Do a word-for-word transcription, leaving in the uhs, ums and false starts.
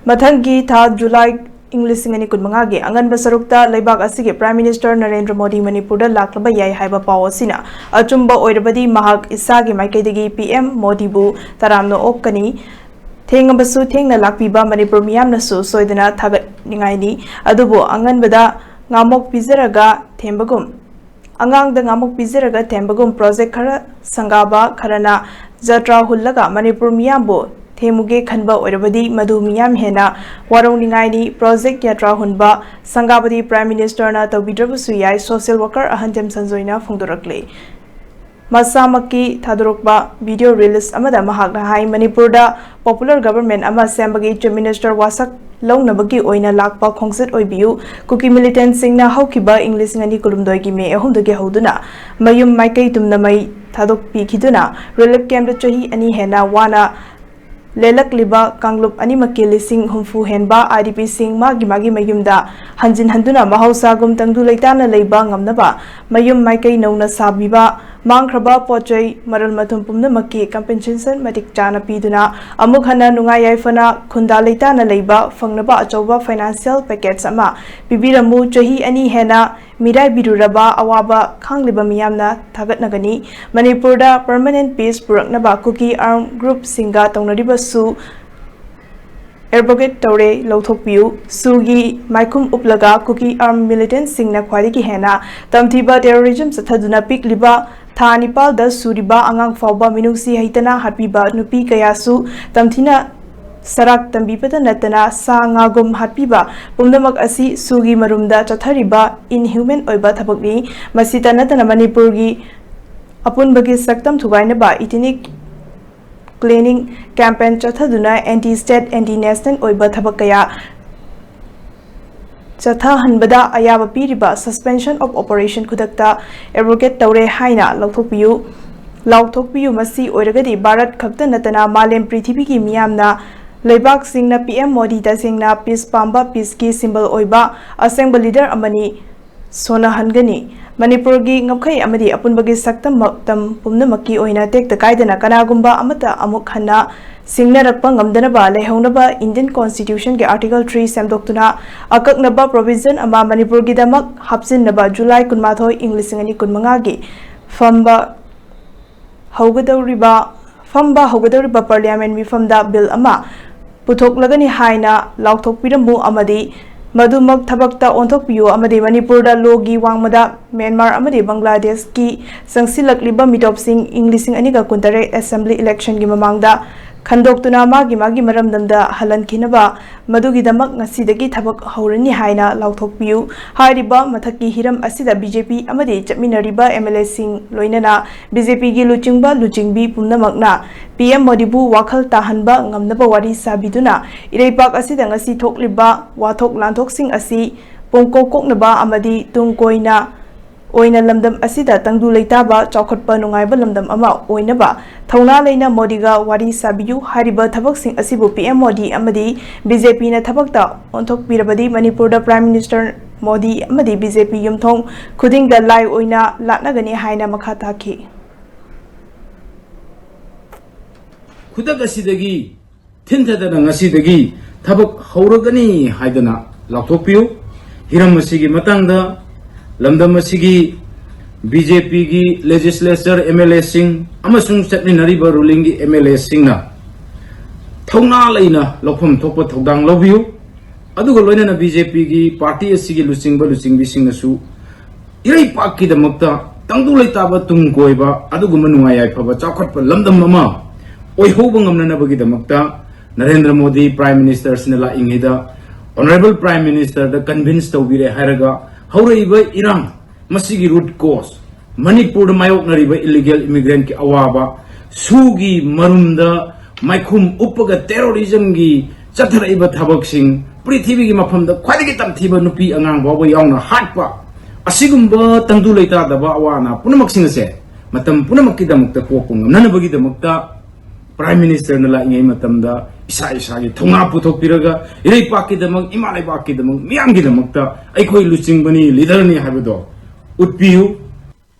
ꯃꯊꯪꯒꯤ ꯊꯥ ꯖꯨꯂꯥꯏ ꯏꯪ ꯂꯤꯁꯤꯡ ꯑꯅꯤ ꯀꯨꯟꯃꯉꯥꯒꯤ ꯑꯉꯟꯕ ꯁꯔꯨꯛꯇ ꯂꯩꯕꯥꯛ ꯑꯁꯤꯒꯤ Prime Minister ꯅꯔꯦꯟꯗ꯭ꯔ ꯃꯣꯗꯤ ꯃꯅꯤꯄꯨꯔꯗ ꯂꯥꯛꯂꯕ ꯌꯥꯏ ꯍꯥꯏꯕ ꯄꯥꯎ ꯑꯁꯤꯅ ꯑꯆꯨꯝꯕ ꯑꯣꯏꯔꯕꯗꯤ ꯃꯍꯥꯛ ꯏꯁꯥꯒꯤ ꯃꯥꯏꯀꯩꯗꯒꯤ P M ꯃꯣꯗꯤꯕꯨ ꯇꯔꯥꯝꯅ ꯑꯣꯛꯀꯅꯤ꯫ ꯊꯦꯡꯉꯕꯁꯨ ꯊꯦꯡꯅ ꯂꯥꯛꯄꯤꯕ ꯃꯅꯤꯄꯨꯔ ꯃꯤꯌꯥꯝꯅꯁꯨ ꯁꯣꯏꯗꯅ ꯊꯥꯒꯠꯅꯤꯡꯉꯥꯏꯅꯤ꯫ ꯑꯗꯨꯕꯨ ꯑꯉꯟꯕꯗ ꯉꯥꯃꯣꯛ ꯄꯤꯖꯔꯒ ꯊꯦꯝꯕꯒꯨꯝ ꯑꯉꯥꯡꯗ ꯉꯥꯃꯨꯛ ꯄꯤꯖꯔꯒ ꯊꯦꯝꯕꯒꯨꯝ ꯄ꯭ꯔꯣꯖꯦꯛ ꯈꯔ ꯁꯪꯒꯥꯕ ꯈꯔꯅ ꯖꯇ꯭ꯔꯥ ꯍꯨꯜꯂꯒ ꯃꯅꯤꯄꯨꯔ ꯃꯤꯌꯥꯝꯕꯨ ꯊꯦꯝꯃꯨꯒꯦ ꯈꯟꯕ ꯑꯣꯏꯔꯕꯗꯤ ꯃꯗꯨ ꯃꯤꯌꯥꯝ ꯍꯦꯟꯅ ꯋꯥꯔꯧꯅꯤꯡꯉꯥꯏꯅꯤ꯫ ꯄ꯭ꯔꯣꯖꯦꯛ ꯌꯥꯇ꯭ꯔꯥ ꯍꯨꯟꯕ ꯁꯪꯒꯥꯕꯗꯤ Prime Minister ꯅ ꯇꯧꯕꯤꯗ꯭ꯔꯕꯁꯨ ꯌꯥꯏ, social worker ꯑꯍꯟ ꯊꯦꯝꯁꯟꯖꯣꯏꯅ ꯐꯣꯡꯗꯣꯔꯛꯂꯤ꯫ ꯃꯁꯥꯃꯛꯀꯤ ꯊꯥꯗꯣꯔꯛꯄ video release ꯑꯃꯗ ꯃꯍꯥꯛꯅ ꯍꯥꯏ, ꯃꯅꯤꯄꯨꯔꯗ popular government ꯑꯃ ꯁꯦꯝꯕꯒꯤ Chief Minister ꯋꯥꯁꯛ ꯂꯧꯅꯕꯒꯤ ꯑꯣꯏꯅ ꯂꯥꯛꯄ ꯈꯣꯡꯆꯠ ꯑꯣꯏꯕꯤꯌꯨ꯫ ꯀꯨꯀꯤ militant ꯁꯤꯡꯅ ꯍꯧꯈꯤꯕ ꯏꯪ ꯂꯤꯁꯤꯡ ꯑꯅꯤ ꯀꯨꯟꯍꯨꯝꯗꯣꯏꯒꯤ ꯃꯦ ꯑꯍꯨꯝꯗꯒꯤ ꯍꯧꯗꯨꯅ ꯃꯌꯨꯝ ꯃꯥꯏꯀꯩ ꯇꯨꯝꯅ ꯃꯩ ꯊꯥꯗꯣꯛꯄꯤꯈꯤꯗꯨꯅ relief camp ꯇ ꯆꯍꯤ ꯑꯅꯤ ꯍꯦꯟꯅ ꯋꯥꯅ ꯂꯦꯜꯂꯛꯂꯤꯕ ꯀꯥꯡꯂꯨꯞ ꯑꯅꯤꯃꯛꯀꯤ ꯂꯤꯁꯤꯡ ꯍꯨꯝꯐꯨ ꯍꯦꯟꯕ I D P ꯁꯤꯡ ꯃꯥꯒꯤ ꯃꯥꯒꯤ ꯃꯌꯨꯝꯗ ꯍꯟꯖꯤꯟ ꯍꯟꯗꯨꯅ ꯃꯍꯧꯁꯥꯒꯨꯝ ꯇꯪꯗꯨ ꯂꯩꯇꯥꯅ ꯂꯩꯕ ꯉꯝꯅꯕ ꯃꯌꯨꯝ ꯃꯥꯏꯀꯩ ꯅꯧꯅ ꯁꯥꯕꯤꯕ, ꯃꯥꯡꯈ꯭ꯔꯕ ꯄꯣꯠ ꯆꯩ, ꯃꯔꯜ ꯃꯊꯨꯝ ꯄꯨꯝꯅꯃꯛꯀꯤ compensation ꯃꯇꯤꯛ ꯆꯥꯅ ꯄꯤꯗꯨꯅ ꯑꯃꯨꯛ ꯍꯟꯅ ꯅꯨꯡꯉꯥꯏ ꯌꯥꯏꯐꯅ ꯈꯨꯟꯗꯥ ꯂꯩꯇꯥꯅ ꯂꯩꯕ ꯐꯪꯅꯕ ꯑꯆꯧꯕ financial package ꯑꯃ ꯄꯤꯕꯤꯔꯝꯃꯨ꯫ ꯆꯍꯤ ꯑꯅꯤ ꯍꯦꯟꯅ ꯃꯤꯔꯥꯏꯕꯤꯔꯨꯔꯕ ꯑꯋꯥꯕ ꯈꯥꯡꯂꯤꯕ ꯃꯤꯌꯥꯝꯅ ꯊꯥꯒꯠꯅꯒꯅꯤ꯫ ꯃꯅꯤꯄꯨꯔꯗ permanent peace ꯄꯨꯔꯛꯅꯕ ꯀꯨꯀꯤ armed group ꯁꯤꯡꯒ ꯇꯧꯅꯔꯤꯕꯁꯨ abrogate ꯇꯧꯔꯦ, ꯂꯧꯊꯣꯛꯄꯤꯌꯨ꯫ ꯁꯨꯒꯤ ꯃꯥꯏꯈꯨꯝ ꯎꯞꯂꯒ ꯀꯨꯀꯤ armed militant ꯁꯤꯡꯅ ꯈ꯭ꯋꯥꯏꯗꯒꯤ ꯍꯦꯟꯅ ꯇꯝꯊꯤꯕ terrorism ꯆꯠꯊꯗꯨꯅ ꯄꯤꯛꯂꯤꯕ ꯊꯥ ꯅꯤꯄꯥꯜꯗ ꯁꯨꯔꯤꯕ ꯑꯉꯥꯡ ꯐꯥꯎꯕ ꯃꯤꯅꯨꯡꯁꯤ ꯍꯩꯇꯅ ꯍꯥꯠꯄꯤꯕ, ꯅꯨꯄꯤ ꯀꯌꯥꯁꯨ ꯇꯝꯊꯤꯅ ꯁꯔꯥꯛ ꯇꯝꯕꯤꯕꯇ ꯅꯠꯇꯅ ꯁꯥ ꯉꯥꯒꯨꯝ ꯍꯥꯠꯄꯤꯕ ꯄꯨꯝꯅꯃꯛ ꯑꯁꯤ ꯁꯨꯒꯤ ꯃꯔꯨꯝꯗ ꯆꯠꯊꯔꯤꯕ inhuman ꯑꯣꯏꯕ ꯊꯕꯛꯅꯤ꯫ ꯃꯁꯤꯇ ꯅꯠꯇꯅ ꯃꯅꯤꯄꯨꯔꯒꯤ ꯑꯄꯨꯟꯕꯒꯤ ꯁꯛꯇꯝ ꯊꯨꯒꯥꯏꯅꯕ ethnic cleaning campaign ꯆꯠꯊꯗꯨꯅ anti state, anti national ꯑꯣꯏꯕ ꯊꯕꯛ ꯀꯌꯥ ꯆꯠꯊꯍꯟꯕꯗ ꯑꯌꯥꯕ ꯄꯤꯔꯤꯕ suspension of operation ꯈꯨꯗꯛꯇ abrogate ꯇꯧꯔꯦ ꯍꯥꯏꯅ ꯂꯧꯊꯣꯛꯄꯤꯌꯨ, ꯂꯥꯎꯊꯣꯛꯄꯤꯌꯨ꯫ ꯃꯁꯤ ꯑꯣꯏꯔꯒꯗꯤ ꯚꯥꯔꯠ ꯈꯛꯇ ꯅꯠꯇꯅ ꯃꯥꯂꯦꯝ ꯄ꯭ꯔꯤꯊꯤꯕꯤꯒꯤ ꯃꯤꯌꯥꯝꯅ ꯂꯩꯕꯥꯛꯁꯤꯡꯅ P M ꯃꯣꯗꯤ ꯇꯁꯦꯡꯅ peace ꯄꯥꯝꯕ, peace ꯀꯤ symbol ꯑꯣꯏꯕ ꯑꯁꯦꯡꯕ leader ꯑꯃꯅꯤ꯫ ꯁꯣꯟꯅꯍꯟꯒꯅꯤ꯫ ꯃꯅꯤꯄꯨꯔꯒꯤ ꯉꯝꯈꯩ ꯑꯃꯗꯤ ꯑꯄꯨꯟꯕꯒꯤ ꯁꯛꯇꯝ ꯃꯇꯝ ꯄꯨꯝꯅꯃꯛꯀꯤ ꯑꯣꯏꯅ ꯇꯦꯛꯇ ꯀꯥꯏꯗꯅ ꯀꯅꯥꯒꯨꯝꯕ ꯑꯃꯠꯇ ꯑꯃꯨꯛ ꯍꯟꯅ ꯁꯤꯡꯅꯔꯛꯄ ꯉꯝꯗꯅꯕ ꯂꯩꯍꯧꯅꯕ Indian Constitution ꯒꯤ Article three ꯁꯦꯝꯗꯣꯛꯇꯨꯅ ꯑꯀꯛꯅꯕ provision ꯑꯃ ꯃꯅꯤꯄꯨꯔꯒꯤꯗꯃꯛ ꯍꯥꯞꯆꯤꯟꯅꯕ July ꯀꯨꯟꯃꯥꯊꯣꯏ, ꯏꯪ ꯂꯤꯁꯤꯡ ꯑꯅꯤ ꯀꯨꯟꯃꯉꯥꯒꯤ ꯐꯝꯕ ꯍꯧꯒꯗꯧꯔꯤꯕ, ꯐꯝꯕ ꯍꯧꯒꯗꯧꯔꯤꯕ Parliament ꯃꯤꯐꯝꯗ bill ꯑꯃ ꯄꯨꯊꯣꯛꯂꯒꯅꯤ ꯍꯥꯏꯅ ꯂꯥꯎꯊꯣꯛꯄꯤꯔꯝꯃꯨ ꯑꯃꯗꯤ ꯃꯗꯨꯃꯛ ꯊꯕꯛꯇ ꯑꯣꯟꯊꯣꯛꯄꯤꯌꯨ ꯑꯃꯗꯤ ꯃꯅꯤꯄꯨꯔꯗ ꯂꯣꯒꯤ ꯋꯥꯡꯃꯗ ꯃ꯭ꯌꯥꯟꯃꯥꯔ ꯑꯃꯗꯤ ꯕꯪꯒ꯭ꯂꯥꯗꯦꯁꯀꯤ ꯆꯪꯁꯤꯜꯂꯛꯂꯤꯕ ꯃꯤꯇꯣꯞꯁꯤꯡ ꯏꯪ ꯂꯤꯁꯤꯡ ꯑꯅꯤꯒ ꯀꯨꯟꯇꯔꯦꯠ assembly election ꯒꯤ ꯃꯃꯥꯡꯗ ꯈꯟꯗꯣꯛꯇꯨꯅ ꯃꯥꯒꯤ ꯃꯥꯒꯤ ꯃꯔꯝꯗꯝꯗ ꯍꯜꯍꯟꯈꯤꯅꯕ ꯃꯗꯨꯒꯤꯗꯃꯛ ꯉꯁꯤꯗꯒꯤ ꯊꯕꯛ ꯍꯧꯔꯅꯤ ꯍꯥꯏꯅ ꯂꯥꯎꯊꯣꯛꯄꯤꯌꯨ꯫ ꯍꯥꯏꯔꯤꯕ ꯃꯊꯛꯀꯤ ꯍꯤꯔꯝ ꯑꯁꯤꯗ BJP ꯑꯃꯗꯤ ꯆꯠꯃꯤꯟꯅꯔꯤꯕ MLA ꯁꯤꯡ ꯂꯣꯏꯅꯅ BJP ꯒꯤ ꯂꯨꯆꯤꯡꯕ ꯂꯨꯆꯤꯡꯕꯤ ꯄꯨꯝꯅꯃꯛꯅ PM ꯃꯣꯗꯤꯕꯨ ꯋꯥꯈꯜ ꯇꯥꯍꯟꯕ ꯉꯝꯅꯕ ꯋꯥꯔꯤ ꯁꯥꯕꯤꯗꯨꯅ ꯏꯔꯩꯄꯥꯛ ꯑꯁꯤꯗ ꯉꯁꯤ ꯊꯣꯛꯂꯤꯕ ꯋꯥꯊꯣꯛ ꯂꯥꯟꯊꯣꯛꯁꯤꯡ ꯑꯁꯤ ꯄꯨꯡꯀꯣꯛ ꯀꯣꯛꯅꯕ ꯑꯃꯗꯤ ꯇꯨꯡ ꯀꯣꯏꯅ ꯑꯣꯏꯅ ꯂꯝꯗꯝ ꯑꯁꯤꯗ ꯇꯪꯗꯨ ꯂꯩꯇꯥꯕ, ꯆꯥꯎꯈꯠꯄ ꯅꯨꯡꯉꯥꯏꯕ ꯂꯝꯗꯝ ꯑꯃ ꯑꯣꯏꯅꯕ ꯊꯧꯅꯥ ꯂꯩꯅ ꯃꯣꯗꯤꯒ ꯋꯥꯔꯤ ꯁꯥꯕꯤꯌꯨ꯫ ꯍꯥꯏꯔꯤꯕ ꯊꯕꯛꯁꯤꯡ ꯑꯁꯤꯕꯨ PM ꯃꯣꯗꯤ ꯑꯃꯗꯤ BJP ꯅ ꯊꯕꯛꯇ ꯑꯣꯟꯊꯣꯛꯄꯤꯔꯕꯗꯤ ꯃꯅꯤꯄꯨꯔꯗ Prime Minister ꯃꯣꯗꯤ ꯑꯃꯗꯤ BJP ꯌꯨꯝꯊꯣꯡ ꯈꯨꯗꯤꯡꯗ ꯂꯥꯏ ꯑꯣꯏꯅ ꯂꯥꯠꯅꯒꯅꯤ ꯍꯥꯏꯅ ꯃꯈꯥ ꯇꯥꯈꯤ꯫ ꯈꯨꯗꯛ ꯑꯁꯤꯗꯒꯤ ꯊꯤꯟꯊꯗꯅ ꯉꯁꯤꯗꯒꯤ ꯊꯕꯛ ꯍꯧꯔꯒꯅꯤ ꯍꯥꯏꯗꯅ ꯂꯥꯎꯊꯣꯛꯄꯤꯌꯨ꯫ ꯍꯤꯔꯝ ꯑꯁꯤꯒꯤ ꯃꯇꯥꯡꯗ ꯂꯝꯗꯝ ꯑꯁꯤꯒꯤ BJP ꯒꯤ legislature MLA ꯁꯤꯡ ꯑꯃꯁꯨꯡ ꯆꯠꯃꯤꯟꯅꯔꯤꯕ ruling ꯒꯤ MLA ꯁꯤꯡꯅ ꯊꯧꯅꯥ ꯂꯩꯅ ꯂꯧꯐꯝ ꯊꯣꯛꯄ ꯊꯧꯗꯥꯡ ꯂꯧꯕꯤꯌꯨ꯫ ꯑꯗꯨꯒ ꯂꯣꯏꯅꯅ BJP ꯒꯤ party ꯑꯁꯤꯒꯤ ꯂꯨꯆꯤꯡꯕ ꯂꯨꯆꯤꯡꯕꯤꯁꯤꯡꯅꯁꯨ ꯏꯔꯩꯄꯥꯛꯀꯤꯗꯃꯛꯇ ꯇꯪꯗꯨ ꯂꯩꯇꯥꯕ ꯇꯨꯡ ꯀꯣꯏꯕ ꯑꯗꯨꯒꯨꯝꯕ ꯅꯨꯡꯉꯥꯏ ꯌꯥꯏꯐꯕ ꯆꯥꯎꯈꯠꯄ ꯂꯝꯗꯝ ꯑꯃ ꯑꯣꯏꯍꯧꯕ ꯉꯝꯅꯅꯕꯒꯤꯗꯃꯛꯇ ꯅꯔꯦꯟꯗ꯭ꯔ ꯃꯣꯗꯤ Prime Minister ꯁꯤꯅ ꯂꯥꯛꯏꯉꯩꯗ Honourable Prime Minister ꯗ convince ꯇꯧꯕꯤꯔꯦ ꯍꯥꯏꯔꯒ ꯍꯧꯔꯛꯏꯕ ꯏꯔꯥꯡ, ꯃꯁꯤꯒꯤ root cause, ꯃꯅꯤꯄꯨꯔꯗ ꯃꯥꯌꯣꯛꯅꯔꯤꯕ illegal immigrant ꯀꯤ ꯑꯋꯥꯕ, ꯁꯨꯒꯤ ꯃꯔꯨꯝꯗ ꯃꯥꯏꯈꯨꯝ ꯎꯞꯄꯒ terrorism ꯒꯤ ꯆꯠꯊꯔꯛꯏꯕ ꯊꯕꯛꯁꯤꯡ, ꯄ꯭ꯔꯤꯊꯤꯕꯤꯒꯤ ꯃꯐꯝꯗ ꯈ꯭ꯋꯥꯏꯗꯒꯤ ꯇꯝꯊꯤꯕ ꯅꯨꯄꯤ ꯑꯉꯥꯡ ꯐꯥꯎꯕ ꯌꯥꯎꯅ ꯍꯥꯠꯄ, ꯑꯁꯤꯒꯨꯝꯕ ꯇꯪꯗꯨ ꯂꯩꯇꯥꯗꯕ ꯑꯋꯥ ꯑꯅꯥ ꯄꯨꯝꯅꯃꯛꯁꯤꯡ ꯑꯁꯦ ꯃꯇꯝ ꯄꯨꯝꯅꯃꯛꯀꯤꯗꯃꯛꯇ ꯀꯣꯛꯄ ꯉꯝꯅꯅꯕꯒꯤꯗꯃꯛꯇ Prime Ministerꯅ ꯂꯥꯛꯏꯉꯩ ꯃꯇꯝꯗ ꯏꯁꯥ ꯏꯁꯥꯒꯤ ꯊꯧꯅꯥ ꯄꯨꯊꯣꯛꯄꯤꯔꯒ ꯏꯔꯩꯄꯥꯛꯀꯤꯗꯃꯛ, ꯏꯃꯥ ꯂꯩꯕꯥꯛꯀꯤꯗꯃꯛ, ꯃꯤꯌꯥꯝꯒꯤꯗꯃꯛꯇ ꯑꯩꯈꯣꯏ ꯂꯨꯆꯤꯡꯕꯅꯤ, leaderꯅꯤ ꯍꯥꯏꯕꯗꯣ ꯎꯠꯄꯤꯌꯨ꯫